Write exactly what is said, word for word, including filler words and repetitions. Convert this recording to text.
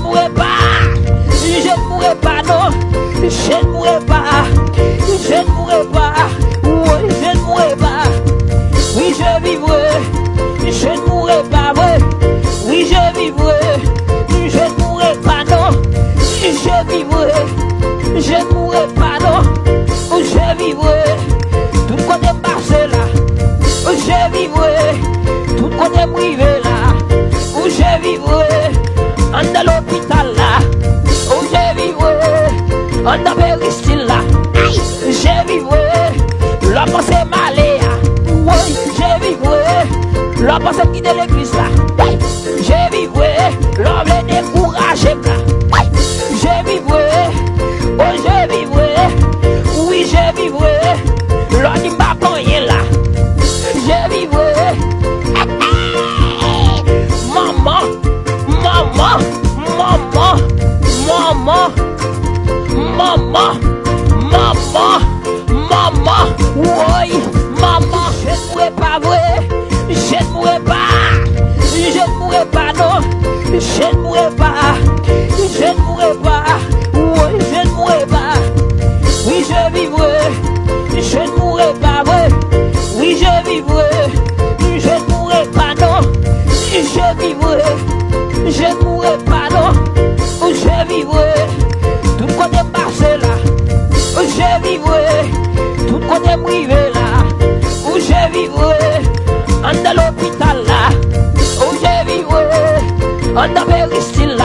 Mourrai pas, je ne mourrai pas, non, je ne mourrai pas, je ne mourrai pas, oui, je ne mourrai pas, oui, je vivrai, je ne mourrai pas, oui, oui, je vivrai, je ne mourrai pas, non, je vivrai, je ne mourrai pas, non, je vivrai, tout kote m pase la, je vivrai, tout kote m rive la, je vivrai, anndan lopital la, je vivrai, anndan peristil la, je vivrai, lè w panse m ale a, woy, je vivrai, lè w panse m kite legliz la, je vivrai, lè w vle dekouraje m la, je vivrai, oh, je vivrai, oui, je vivrai, lè w di m pa pou anyen la, je vivrai, manman, manman, manman, manman, manman, manman, manman, woy, manman, je ne mourrai pas, vrai, je ne mourrai pas, je ne mourrai pas, non, je ne mourrai pas, je ne mourrai pas, woy, je ne mourrai pas, oui, je vivrai, je ne mourrai pas, vrai, oui, je vivrai, je ne mourrai pas, non, je vivrai, je ne mourrai pas, non, je vivrai, tout kote m pase la, je vivrai, tout kote m rive la, je vivrai, anndan lopital la, je vivrai, anndan peristil